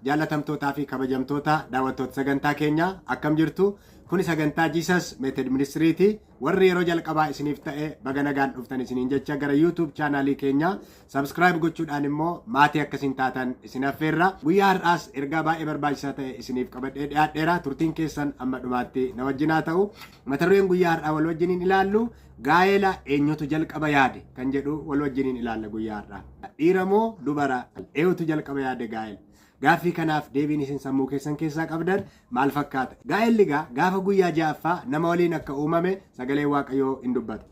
Jaalatamtootaa fi kabajamtoota daawwattoota sagantaa keenyaa, akkam jirtu? Kuni sagantaa Jesus Method Ministry'ti. Warri yeroo jalqabaa isiniif ta'e baga nagaan dhuftan isiniin jecha, gara YouTube chaanaalii keenyaa subscribe gochuudhaan immoo maatii akkasiin taatan isin affeerra. Guyyaa har'aas ergaa baay'ee barbaachisaa ta'e isiniif qabadhee dhiyaadheera. Turtiin keessan amma dhumaatti na wajjin haa ta'u. Mata dureen guyyaa har'aa wal wajjiniin ilaallu "Gaa'ela eenyutu jalqaba yaade?" kan jedhu wal wajjiniin ilaalla guyyaa har'aa. Dhiira moo dubara? Eenyutu jalqaba yaade gaa'ela? Gaaffii kanaaf deebiin isin sammuu keessan keessaa qabdan maal fakkaata? Gaa'elli gaa gaafa guyyaa ja'affaa nama waliin akka uumame sagaleen Waaqayyoo hin dubbata.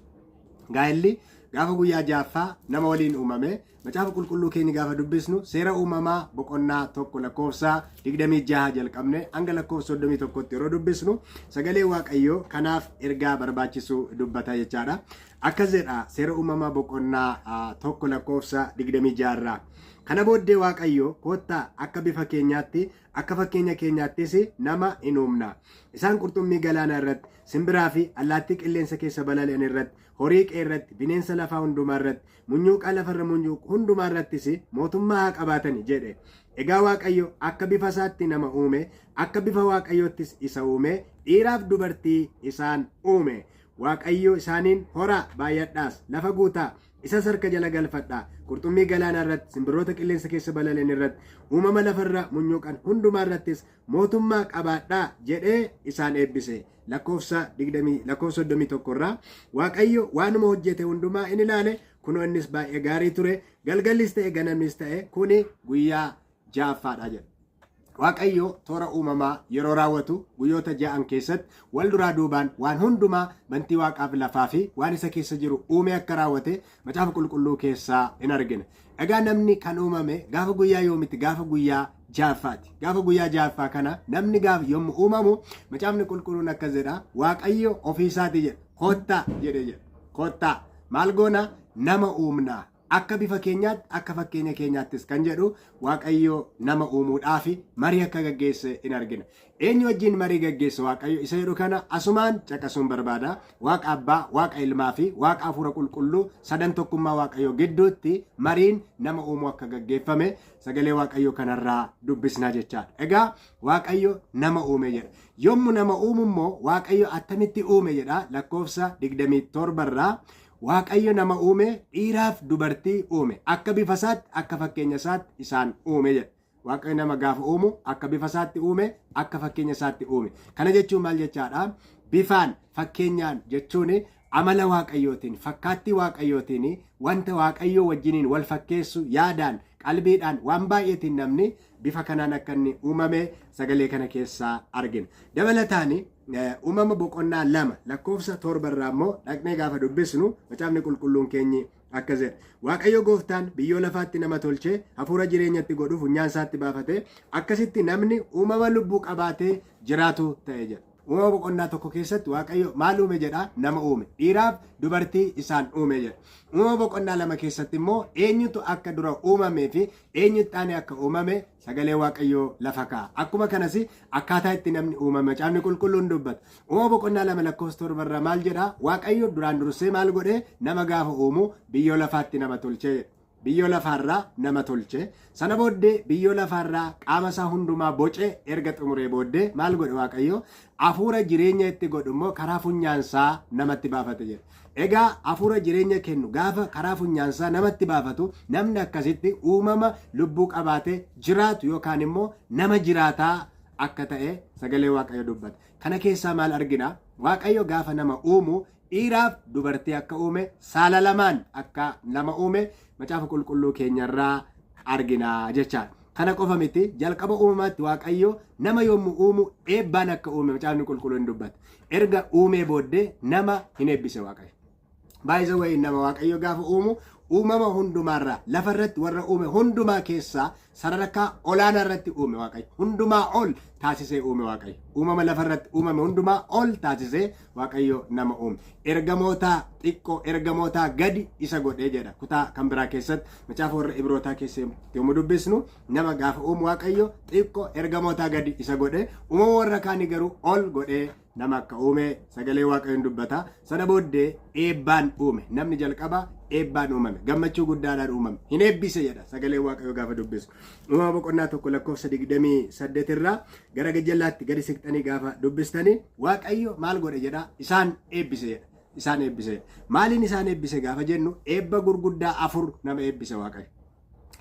Gaa'elli gaafa guyyaa ja'affaa nama waliin uumame. Macaafa Qulqulluu keenya gaafa dubbisnu, Seera Uumamaa boqonnaa 1 lakkoofsa 26 jalqabne hanga lakkoofsa 31tti yeroo dubbisnu, sagalee Waaqayyoo kanaaf ergaa barbaachisu dubbata jechaadha. Akkas jedha Seera Uumamaa boqonnaa 1 lakkoofsa 26 irraa. "Kana booddee Waaqayyo, 'Kottaa akka bifa keenyaatti, akka fakkeenya keenyaattis nama hin uumna. Isaan qurxummii galaanaa irratti, simbiraa fi allaattii qilleensa keessa balali'an irratti, horii qe'ee irratti, bineensa lafaa hundumaa irratti, munyuuqaa lafarra munyuuqu hundumaa irrattis mootummaa haa qabaatani' jedhe. Egaa Waaqayyo akka bifa isaatti nama uume, akka bifa Waaqayyoottis isa uume, dhiiraaf dubartii isaan uume. Waaqayyo isaaniin, 'Horaa, baay'adhaas, lafa guutaa, isas harka jala galfadhaa, qurxummii galaanaa irratti, simbirroota qilleensa keessa balali'an irratti, uumama lafarra munyuuqan hundumaa irrattis mootummaa qabaadhaa' jedhee isaan eebbise." Lakkoofsa 20, lakkoofsa 31 irraa, "Waaqayyo waanuma hojjete hundumaa in ilaale, kunoo innis baay'ee gaarii ture. Galgallis ta'e, ganamnis ta'e, kuni guyyaa ja'affaadha" jedha. Waaqayyo toora uumamaa yeroo raawwatu guyyoota ja'an keessatti wal duraa duubaan waan hundumaa, bantii waaqaaf lafaa fi waan isa keessa jiru uume akka raawwate Macaafa Qulqulluu keessaa in argina. Egaa namni kan uumame gaafa guyyaa yoomiti? Gaafa guyyaa ja'affaati. Gaafa guyyaa ja'affaa kana namni gaafa yommuu uumamu Macaafni Qulqulluun akkas jedha: Waaqayyo ofii isaatii jedha, "Kottaa" jedhe jedha. "Kottaa maal goona? Nama uumnaa. Akka bifa keenyaatti, akka fakkeenya keenyaattis" kan jedhu Waaqayyo nama uumuudhaaf marii akka gaggeesse in argina. Eenyu wajjin marii gaggeesse Waaqayyo isa jedhu kana asumaan caqasuun barbaada. Waaqa Abbaa, Waaqa Ilmaa fi Waaqa Hafuura Qulqulluu, sadan tokkummaa Waaqayyoo gidduutti mariin nama uumuu akka gaggeeffame sagalee Waaqayyoo kanarraa dubbisnaa jechaadha. Egaa Waaqayyo nama uume jedha. Yommuu nama uumu immoo Waaqayyo attamitti uume jedha lakkoofsa 27 irraa. "Waaqayyo nama uume, dhiiraaf dubartii uume. Akka bifa isaatti, akka fakkeenya isaatti isaan uume" jedha. Waaqayyo nama gaafa uumu akka bifa isaatti uume, akka fakkeenya isaatti uume. Kana jechuun maal jechaadha? Bifaan, fakkeenyaan jechuun amala Waaqayyootiin, fakkaattii Waaqayyootiin, wanta Waaqayyoo wajjiniin wal fakkeessu, yaadaan, qalbiidhaan, waan baay'eetiin namni bifa kanaan akka inni uumame sagalee kana keessaa argina. Dabalataan Uumama boqonnaa 2 lakkoofsa 7 irraa immoo dhaqnee gaafa dubbisnu, Macaafni Qulqulluun keenyi akkas jedha. "Waaqayyo gooftaan biyyoo lafaatti nama tolchee, hafuura jireenyatti godhu funyaan isaatti baafate. Akkasitti namni uumama lubbuu qabaatee jiraatu ta'e" jedha. Uumama boqonnaa 1 keessatti Waaqayyo maal uume jedha? Nama uume. Dhiiraaf dubartii isaan uume jedha. Uumama boqonnaa 2 keessatti immoo eenyutu akka dura uumamee fi eenyutti aanee akka uumame sagalee Waaqayyoo lafa kaa'a. Akkuma kanas akkaataa itti namni uumame Macaafni Qulqulluun dubbata. Uumama boqonnaa 2 lakkoofsa 7 irraa maal jedha? Waaqayyo duraan dursee maal godhe? Nama gaafa uumu biyyoo lafaatti nama tolchee jedha. Biyyoo lafaarraa nama tolche. Sana booddee biyyoo lafaarraa qaama isaa hundumaa boce. Erga xumuree booddee maal godhe Waaqayyo? Hafuura jireenya itti godhu immoo karaa funyaansaa namatti baafate jedha. Egaa hafuura jireenya kennu gaafa karaa funyaansaa namatti baafatu, namni akkasitti uumama lubbuu qabaatee jiraatu yookaan immoo nama jiraataa akka ta'e sagalee Waaqayyo dubbata. Kana keessaa maal argina? Waaqayyo gaafa nama uumu dhiiraaf dubartii akka uume, saala lamaan akka nama uume Macaafa Qulqulluu keenyarraa argina jechaadha. Kana qofa miti, jalqaba uumamaatti Waaqayyo nama yommuu uumu eebbaan akka uume Macaafni Qulqulluun hin dubbata. Erga uumee booddee nama hin eebbise Waaqayyo. By the way, nama Waaqayyo gaafa uumu uumama hundumaarraa, lafa irratti warra uume hundumaa keessaa sadarkaa olaanaa irratti uume Waaqayyo. Hundumaa ol taasisee uume Waaqayyo. Uumama lafa irratti uumame hundumaa ol taasisee Waaqayyo nama uume. Ergamootaa xiqqoo, ergamootaa gadi isa godhee jedha. Kutaa kan biraa keessatti, Macaafa warra Ibrootaa keessatti yommuu dubbisnu, nama gaafa uumu Waaqayyo xiqqoo, ergamootaa gadi isa godhe, uumama warra kaanii garuu ol godhee Nama akka uume sagalee Waaqayyoon dubbata. Sana booddee eebbaan uume. Namni jalqaba eebbaan uumame. Gammachuu guddaadhaan uumame. Hin eebbise jedha sagalee Waaqayyoo gaafa dubbisu. Uumama boqonnaa 1 lakkoofsa 28 irraa gara gajjallaatti gadi siqxanii gaafa dubbistanii, Waaqayyo maal godhe jedha? Isaan eebbise jedha. Isaan eebbise jedha. Maaliin isaan eebbise gaafa jennu, eebba gurguddaa afur nama eebbise Waaqayyo.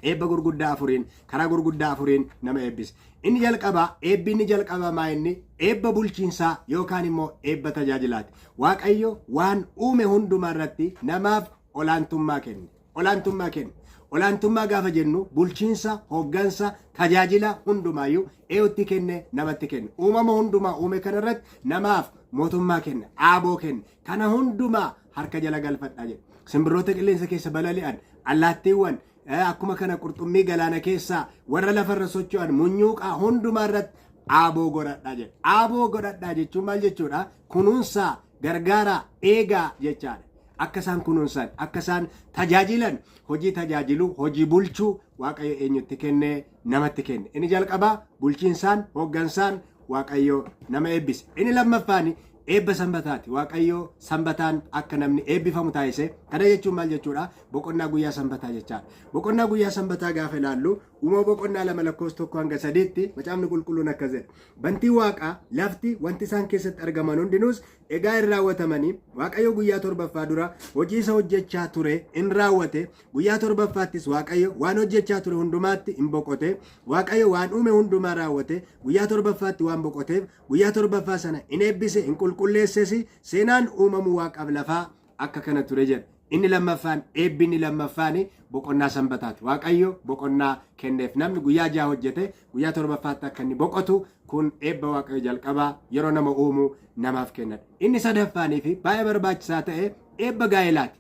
Eebba gurguddaa afuriin, karaa gurguddaa afuriin nama eebbise. Inni jalqabaa, eebbi inni jalqabaa maa inni? Eebba bulchiinsaa yookaan immoo eebba tajaajilaati. Waaqayyo waan uume hundumaa irratti namaaf olaantummaa kenne. Olaantummaa kenne. Olaantummaa gaafa jennu bulchiinsa, hooggansa, tajaajila hundumaayyuu eenyutti kenne? Namatti kenne. Uumama hundumaa uume kana irratti namaaf mootummaa kenne, aaboo kenne. Kana hundumaa harka jala galfadhaa jedhe. Simbirroota qilleensa keessa balali'an, allaattiiwwan, akkuma kana qurxummii galaana keessaa, warra lafarra socho'an, munyuuqaa hundumaa irratti aaboo godhadhaa jedhe. Aaboo godhadhaa jechuun maal jechuudha? Kunuunsaa, gargaaraa, eegaa jechaadha. Akka isaan kunuunsan, akka isaan tajaajilan, hojii tajaajiluu, hojii bulchuu Waaqayyo eenyutti kenne? Namatti kenne. Inni jalqabaa bulchiinsaan, hooggansaan Waaqayyo nama eebbise. Inni lammaffaan eebba sanbataati. Waaqayyo sanbataan akka namni eebbifamu taasise. Kana jechuun maal jechuudha? Boqonnaa guyyaa sanbataa jechaadha. Boqonnaa guyyaa sanbataa gaafa ilaallu, Uumama boqonnaa 2 lakkoofsa 1 hanga 3tti macaafni qulqulluun akkas jedha. Bantiin waaqaa, lafti, wanti isaan keessatti argaman hundinuus egaa hin raawwatamanii. Waaqayyo guyyaa torbaffaa dura hojii isa hojjechaa ture in raawwate. Guyyaa torbaffaattis Waaqayyo waan hojjechaa ture hundumaatti in boqote. Waaqayyo waan uume hundumaa raawwate guyyaa torbaffaatti waan boqoteef, guyyaa torbaffaa sana in eebbise, in qulqulleesses. Seenaan uumamuu waaqaaf lafaa akka kana ture jedha. Inni lammaffaan, eebbi inni lammaffaan boqonnaa sanbataati. Waaqayyo boqonnaa kenneef. Namni guyyaa 6 hojjete guyyaa torbaffaatti akka inni boqotu, kun eebba Waaqayyo jalqabaa yeroo nama uumu namaaf kennadha. Inni sadaffaanii fi baay'ee barbaachisaa ta'e eebba gaa'elaati.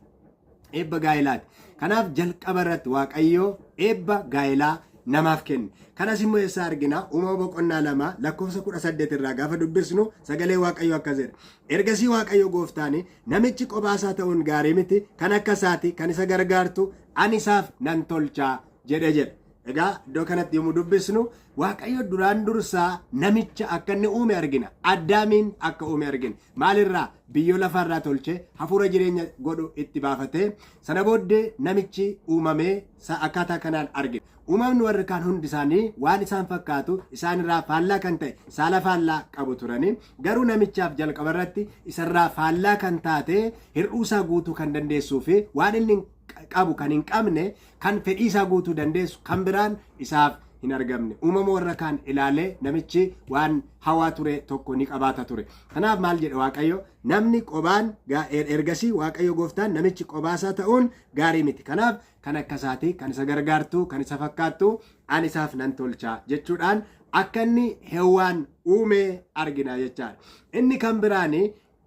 Eebba gaa'elaati. Kanaaf jalqaba irratti Waaqayyo eebba gaa'elaa namaaf kenne. Kanas immoo eessaa argina? Uumama boqonnaa 2 lakkoofsa 18 irraa gaafa dubbisnu sagalee Waaqayyo akkas jedha. Ergasii Waaqayyo gooftaan, namichi kophaa isaa ta'uun gaarii miti, kan akka isaati kan isa gargaartu ani isaaf nan tolcha jedhe jedha. Egaa iddoo kanatti yommuu dubbisnu, Waaqayyo duraan dursaa namicha akka inni uume argina. Addaamiin akka uume argina. Maalirraa? Biyyoo lafaarraa tolche, hafuura jireenya godhu itti baafatee, sana booddee namichi uumamee akkaataa kanaan argina. Uumamni warri kaan hundi isaanii waan isaan fakkaatu, isaanirraa faallaa kan ta'e, saala faallaa qabu turani. Garuu namichaaf jalqaba irratti isarraa faallaa kan taate, hir'uusaa guutuu kan dandeessuu fi waan inni qabu kan hin qabne, kan fedhii isaa guutuu dandeessu kan biraan isaaf hin argamne. Uumama warra kaan ilaalee namichi waan hawaa ture tokko ni qabaata ture. Kanaaf maal jedhe Waaqayyo? Namni qobaan, ergasii Waaqayyo gooftaan, namichi qobaasaa ta'uun gaarii miti. Kanaaf kan akka isaatii kan isa gargaartu, kan isa fakkaattu ani isaaf nan tolcha jechuudhaan akka inni Hewwaan uume argina jechaadha. Inni kan biraan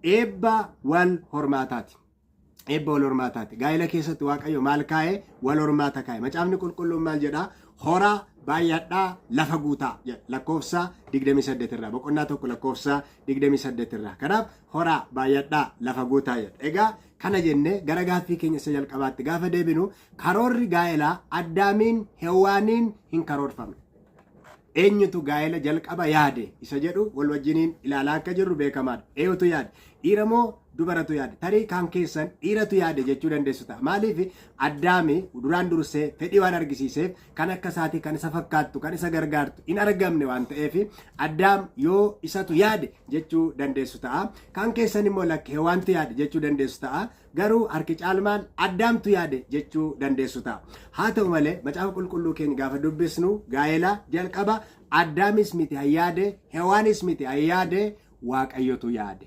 eebba wal hormaataati. Eebba wal hormaataati. Gaa'ela keessatti Waaqayyo maal kaa'e? Wal hormaata kaa'e. Macaafni qulqulluun maal jedhaa? Horaa, baay'adhaa, lafa guutaa jedha. Lakkoofsa 28 irraa, boqonnaa 1 lakkoofsa 28 irraa. Kanaaf horaa, baay'adhaa, lafa guutaa jedha. Egaa kana jennee gara gaaffii keenya isa jalqabaatti gaafa deebinu, karoorri gaa'elaa Addaamiin Hewaaniin hin karoorfamne. Eenyutu gaa'ela jalqaba yaade isa jedhu wal wajjiniin ilaalaa akka jirru beekamaadha. Eenyutu yaade? Dhiira moo dubaratu yaade? Tarii kaan keessan dhiiratu yaade jechuu dandeessu ta'a. Maaliif? Addaami duraan dursee fedhii waan argisiiseef, kan akka isaatii kan isa fakkaattu, kan isa gargaartu hin argamne waan ta'eef, Addaam yoo isatu yaade jechuu dandeessu ta'a. Kaan keessan immoo lakki, Hewaantu yaade jechuu dandeessu ta'a. Garuu harki caalmaan Addaamtu yaade jechuu dandeessu ta'a. Haa ta'u malee, macaafa qulqulluu keenya gaafa dubbisnu, gaa'ela jalqaba Addaamis miti han yaade, Hewaanis miti han yaade, Waaqayyotu yaade.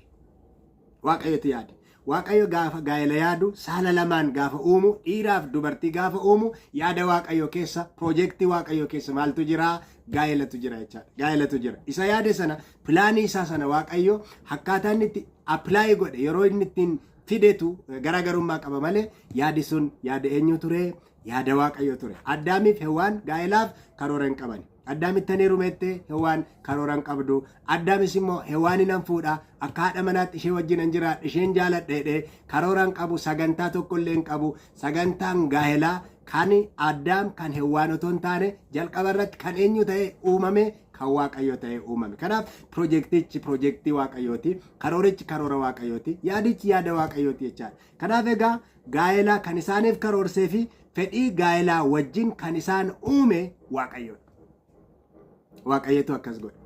Waaqayyotu yaade. Waaqayyo gaafa gaa'ela yaadu, saala lamaan gaafa uumu, dhiiraaf dubartii gaafa uumu, yaada Waaqayyo keessa, piroojeektii Waaqayyo keessa maaltu jira? Gaa'elatu jira jechaadha. Gaa'elatu jira. Isa yaade sana, pilaanii isaa sana Waaqayyo akkaataa inni itti apply godhe, yeroo inni ittiin fidetu garaagarummaa qaba malee, yaadi sun yaada eenyu ture? Yaada Waaqayyo ture. Addaamiif Hewaan gaa'elaaf karoora hin qaban. Addaamitti ani heerumette Hewaan karoora hin qabdu. Addaamis immoo Hewaan nan fuudha, akka haadha manaatti ishee wajjin nan jiraadha, isheen jaaladha jedhee karoora hin qabu, sagantaa tokko illee hin qabu. Sagantaan gaa'elaa kan Addaam, kan Hewaan otoo hin taane, jalqaba irratti kan eenyu ta'e uumame? kan Waaqayyo ta'e uumame. Kanaaf piroojeektichi piroojeektii Waaqayyooti, karoorichi karoora Waaqayyooti, yaadichi yaada Waaqayyooti jechaadha. Kanaaf egaa gaa'elaa kan isaaniif karoorsee fi fedhii gaa'elaa wajjin kan isaan uume Waaqayyoodha. Waaqayyotu akkas godhe.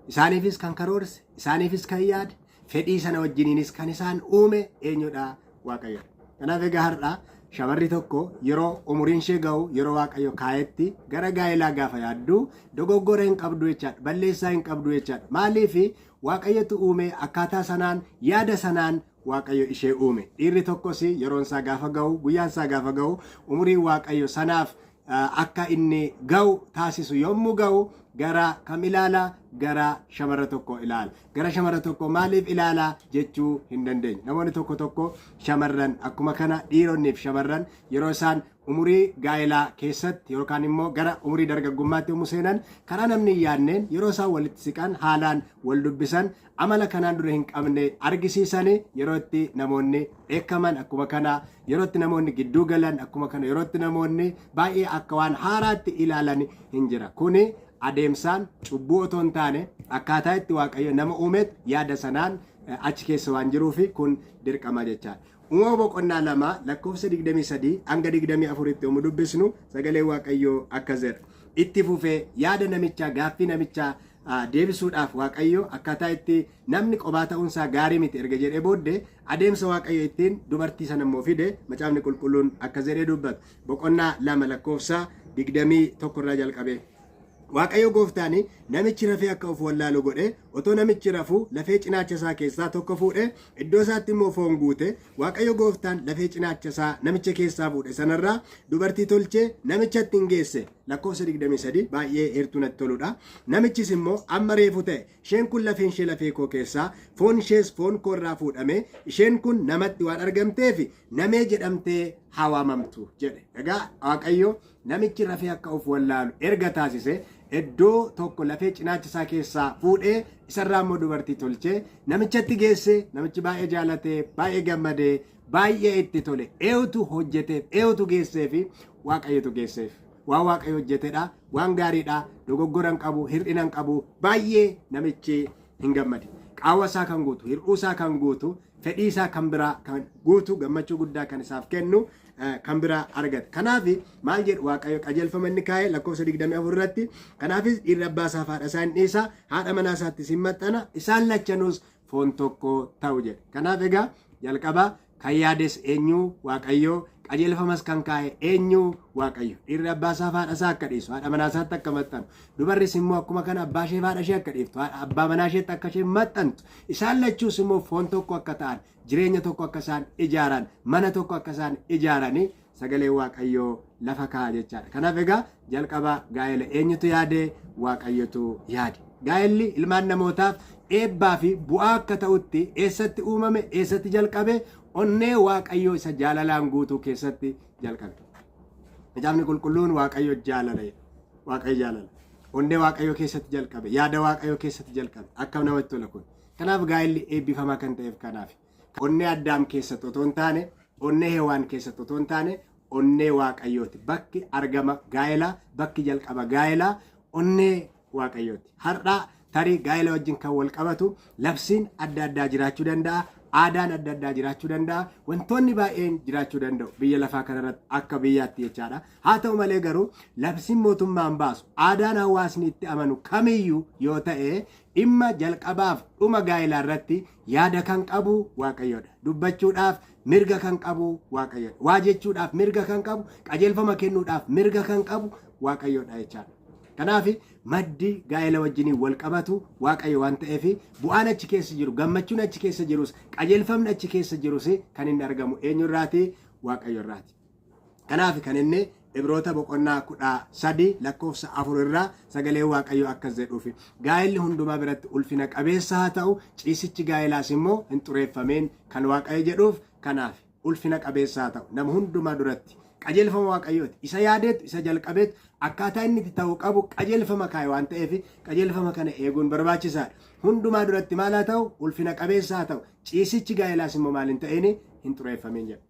Isaaniifis kan karoorse, isaaniifis kan yaade, fedhii sana wajjiniinis kan isaan uume eenyudha? Waaqayyoodha. Kanaaf egaa har'a shamarri tokko yeroo umuriin ishee ga'u, yeroo Waaqayyo kaa'etti gara gaa'elaa gaafa yaaddu dogoggora hin qabdu jechaadha. Balleessaa hin qabdu jechaadha. Maaliif? Waaqayyotu uume, akkaataa sanaan, yaada sanaan Waaqayyo ishee uume. Dhiirri tokkos yeroon isaa gaafa ga'u, guyyaan isaa gaafa ga'u, umuriin Waaqayyo sanaaf akka inni ga'u taasisu yommuu ga'u gara kam ilaala? Gara shamarra tokko ilaala. Gara shamarra tokko maaliif ilaala jechuu hin dandeenyu. Namoonni tokko tokko shamarran akkuma kana dhiironniif shamarran yeroo isaan umurii gaa'elaa keessatti yookaan immoo gara umurii dargaggummaatti yommuu seenan karaa namni hin yaadneen yeroo isaan walitti siqan, haalaan wal dubbisan, amala kanaan dura hin qabne argisiisan, yeroo itti namoonni dheekkaman akkuma kana, yeroo itti namoonni gidduu galan akkuma kana, yeroo itti namoonni baay'ee akka waan haaraatti ilaalan hin jira. Kuni adeemsaan cubbuu otoo hin taane akkaataa itti Waaqayyo nama uumeet yaada sanaan achi keessa waan jiruufi kun dirqama jechaadha. Uumama boqonnaa 2 lakkoofsa 23 hanga 24tti yommuu dubbisnu sagaleen Waaqayyoo akkas jedha. Itti fufee yaada namichaa, gaaffii namichaa deebisuudhaaf Waaqayyo akkaataa itti namni qobaa ta'uunsaa gaarii miti erga jedhee booddee adeemsa Waaqayyo ittiin dubartii sana immoo fide Macaafni Qulqulluun akkas jedhee dubbata. Boqonnaa 2 lakkoofsa 21 irraa jalqabee. Waaqayyo gooftaan namichi rafee akka of wallaalu godhe, otoo namichi rafuu lafee cinaacha isaa keessaa tokko fuudhe, iddoo isaatti immoo foon guute. Waaqayyo gooftaan lafee cinaacha isaa namicha keessaa fuudhe sanarraa dubartii tolchee namichatti hin geesse. Lakkoofsa 23 baay'ee heertuu natti toludha. Namichis immoo amma reefu ta'e, isheen kun lafeen ishee lafee koo keessaa, foon ishees foon koo irraa fuudhame, isheen kun namatti waan argamteef namee jedhamtee haa waamamtu jedhe. Egaa Waaqayyo namichi rafee akka of wallaalu erga taasise iddoo tokko lafee cinaacha isaa keessaa fuudhee isarraa immoo dubartii tolchee namichatti geesse. Namichi baay'ee jaalatee, baay'ee gammadee, baay'ee itti tole. Eenyutu hojjeteef? Eenyutu geesseefi? Waaqayyotu geesseef. Waan Waaqayyo hojjetedha, waan gaariidha, dogoggora hin qabu, hir'ina hin qabu. Baay'ee namichi hin gammade. Qaawwa isaa kan guutu, hir'uu isaa kan guutu, fedhii isaa kan biraa kan guutu, gammachuu guddaa kan isaaf kennu kan biraa argate. Kanaaf maal jedhu Waaqayyo qajeelfama inni kaa'e lakkoofsa 24 irratti? Kanaafis dhiirri abbaa isaa fi haadha isaa hin dhiisa, haadha manaa isaattis hin maxxana, isaan lachanuus foon tokko ta'u jedhe. Kanaaf egaa jalqaba kan yaades eenyu? Waaqayyo. Qajeelfamas kan kaa'e eenyu? Waaqayyo. Dhiirri abbaa isaa fi haadha isaa akka dhiisu, haadha manaa isaatti akka maxxanu, dubarris immoo akkuma kana abbaa ishee fi haadha ishee akka dhiiftu, abbaa manaa isheetti akka isheen maxxantu, isaan lachuus immoo foon tokko akka ta'an, jireenya tokko akka isaan ijaaran, mana tokko akka isaan ijaaranii sagalee Waaqayyoo lafa kaa'a jechaadha. Kanaaf egaa jalqaba gaa'ela eenyutu yaade? Waaqayyotu yaade. Gaa'elli ilmaan namootaaf eebbaa fi bu'aa akka ta'utti eessatti uumame? Eessatti jalqabe? Onnee Waaqayyoo isa jaalalaan guutuu keessatti jalqabe. Macaafni Qulqulluun Waaqayyo jaalala jedha. Waaqayyo jaalala. Onnee Waaqayyoo keessatti jalqabe. Yaada Waaqayyoo keessatti jalqabe. Akkam namatti tola kun. Kanaaf gaa'elli eebbifamaa kan ta'eef kanaaf. Onnee Addaam keessatti otoo hin taane, onnee Hewaan keessatti otoo hin taane, onnee Waaqayyooti. Bakki argama gaa'elaa, bakki jalqaba gaa'elaa onnee Waaqayyooti. Har'a tarii gaa'ela wajjin kan wal qabatu labsiin adda addaa jiraachuu danda'a, aadaan adda addaa jiraachuu danda'a, wantoonni baay'een jiraachuu danda'u biyya lafaa kanarratti akka biyyaatti jechaadha. Haa ta'u malee garuu labsiin mootummaan baasu, aadaan hawaasni itti amanu kamiyyuu yoo ta'e dhimma jalqabaaf dhuma gaa'elaa irratti yaada kan qabu Waaqayyoodha. Dubbachuudhaaf mirga kan qabu Waaqayyoodha. Waa jechuudhaaf mirga kan qabu, qajeelfama kennuudhaaf mirga kan qabu Waaqayyoodha jechaadha. Kanaaf maddi gaa'ela wajjiniin wal qabatu Waaqayyo waan ta'eef bu'aan achi keessa jiru, gammachuun achi keessa jirus, qajeelfamni achi keessa jirus kan inni argamu eenyurraati? Waaqayyo irraati. Kanaaf kan inni Ibroota boqonnaa 13 lakkoofsa 4 irraa sagaleen Waaqayyoo akkas jedhuufi. Gaa'elli hundumaa biratti ulfina qabeessa haa ta'u, ciisichi gaa'elaas immoo hin xureeffameen kan Waaqayyo jedhuuf kanaaf. Ulfina qabeessa haa ta'u nama hundumaa duratti. Qajeelfama Waaqayyooti. Isa yaadeetu, isa jalqabeetu akkaataa inni itti ta'uu qabu qajeelfama kaa'e waan ta'eef qajeelfama kana eeguun barbaachisaadha. Hundumaa duratti maal haa ta'u? Ulfina qabeessa haa ta'u. Ciisichi gaa'elaas immoo maal hin ta'in? Hin xureeffameen jedha.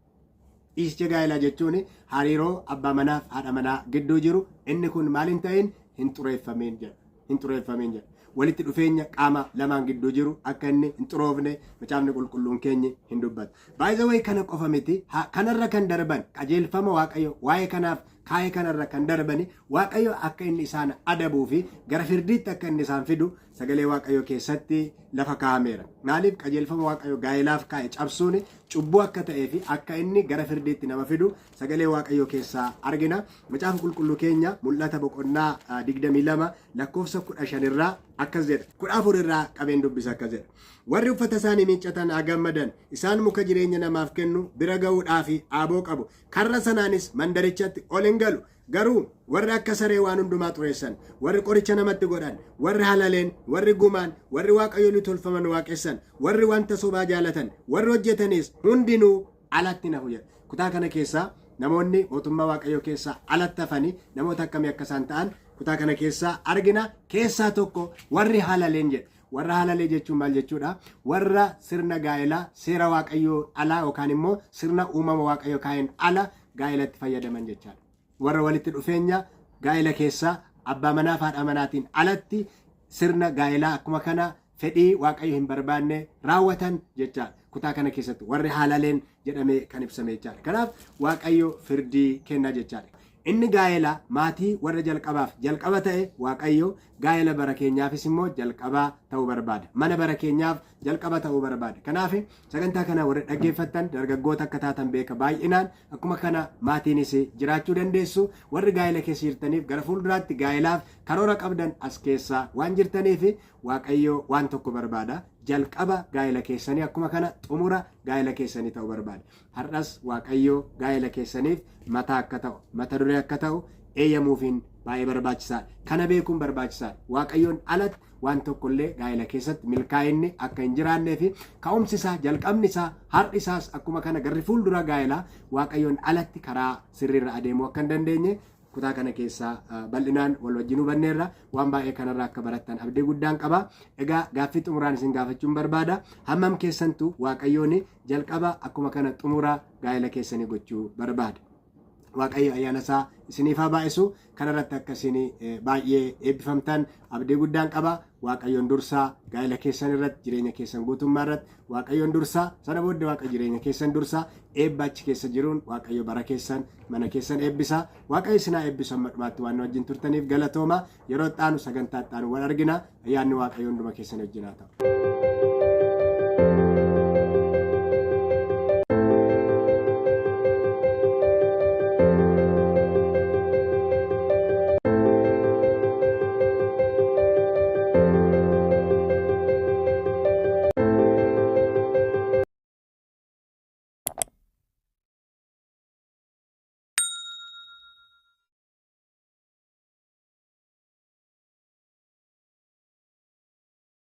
Ciisicha gaa'elaa jechuun hariiroo abbaa manaaf haadha manaa gidduu jiru, inni kun maal hin ta'in? Hin xureeffameen jedha. hin xureeffamin jedha. Walitti dhufeenya qaama lamaan gidduu jiru akka inni hin xuroofne Macaafni Qulqulluun keenyi hin dubbatu. By the way, kana qofa miti, kanarra kan darban, qajeelfama Waaqayyo waa'ee kanaaf kaa'ee kanarra kan darbani, Waaqayyo akka inni isaan adabuu fi gara firdiitti akka inni isaan fidu sagalee Waaqayyo keessatti lafa kaa'ameera. Maaliif? Qajeelfama Waaqayyo gaa'elaaf kaa'e cabsuun cubbuu akka ta'ee fi akka inni gara firdiitti nama fidu sagalee Waaqayyoo keessaa argina. Macaafa Qulqulluu keenya Mul'ata boqonnaa 22 lakkoofsa 15 irraa akkas jedha. 14 irraa qabeen dubbisa, akkas jedha. Warri uffata isaanii miiccatan haa gammadan. Isaan muka jireenya namaaf kennu bira ga'uudhaaf aaboo qabu. Karra sanaanis mandarichatti ol hin galu. Garuu warri akka saree waan hundumaa xureessan, warri qoricha namatti godhan, warri halaleen, warri gumaan, warri waaqayyolii tolfaman waaqessan, warri wanta sobaa jaalatan, warri hojjetanis hundinuu alatti nafu jedha. Kutaa kana keessaa namoonni mootummaa Waaqayyoo keessaa alatti hafanii namoota akkamii akka isaan ta'an kutaa kana keessaa argina. Keessaa tokko warri halaleen jedha. Warra halalee jechuun maal jechuudha? Warra sirna gaa'elaa seera Waaqayyoo alaa yookaan immoo sirna uumama Waaqayyoo kaa'een ala gaa'elatti fayyadaman jechaadha. Warra walitti dhufeenya gaa'ela keessaa abbaa manaa fi haadha manaatiin alatti sirna gaa'elaa akkuma kana fedhii Waaqayyo hin barbaanne raawwatan jechaadha. Kutaa kana keessatti warri haalaleen jedhamee kan ibsame jechaadha. Kanaaf Waaqayyo firdii kenna jechaadha. Inni gaa'ela maatii warra jalqabaaf jalqaba ta'e Waaqayyo gaa'ela bara keenyaafis immoo jalqaba ta'uu barbaada. Mana bara keenyaaf jalqaba ta'uu barbaada. Kanaaf sagantaa kana warri dhaggeeffattan dargaggoota akka taatan beeka baay'inaan, akkuma kana maatiinis jiraachuu dandeessu. Warri gaa'ela keessa jirtaniif gara fuulduraatti gaa'elaaf karoora qabdan as keessa waan jirtaniif, Waaqayyo waan tokko barbaada. Jalqaba gaa'ela keessanii akkuma kana xumura gaa'ela keessanii ta'uu barbaada. Har'as Waaqayyo gaa'ela keessaniif mataa akka ta'u, mata duree akka ta'u eeyyamuufiin baay'ee barbaachisaadha. Kana beekuun barbaachisaadha. Waaqayyoon alatti waan tokkollee gaa'ela keessatti milkaa'inni akka hin jiraannee fi ka'umsi isaa, jalqabni isaa, har'i isaas akkuma kana garri fuuldura gaa'elaa Waaqayyoon alatti karaa sirriirra adeemuu akka hin dandeenye kutaa kana keessaa bal'inaan wal wajjin hubanneerra. Waan baay'ee kanarraa akka barattan abdii guddaan qaba. Egaa gaaffii xumuraan isin gaafachuun barbaada. Hammam keessantu Waaqayyoon jalqaba akkuma kana xumura gaa'ela keessanii gochuu barbaada? Waaqayyo ayyaana isaa isiniif haa baay'isu. Kanarratti akka isin baay'ee eebbifamtan abdii guddaan qaba. Waaqayyoon dursaa gaa'ela keessan irratti, jireenya keessan guutummaa irratti Waaqayyoon dursaa, sana booddee Waaqa jireenya keessan dursaa, eebba achi keessa jiruun Waaqayyo bara keessan, mana keessan eebbisa. Waaqayyo isin haa eebbisu. Hamma dhumaatti waan nu wajjin turtaniif galatooma. Yeroo itti aanu sagantaa itti aanu wal argina. Ayyaanni Waaqayyo hunduma keessan wajjin haa ta'u.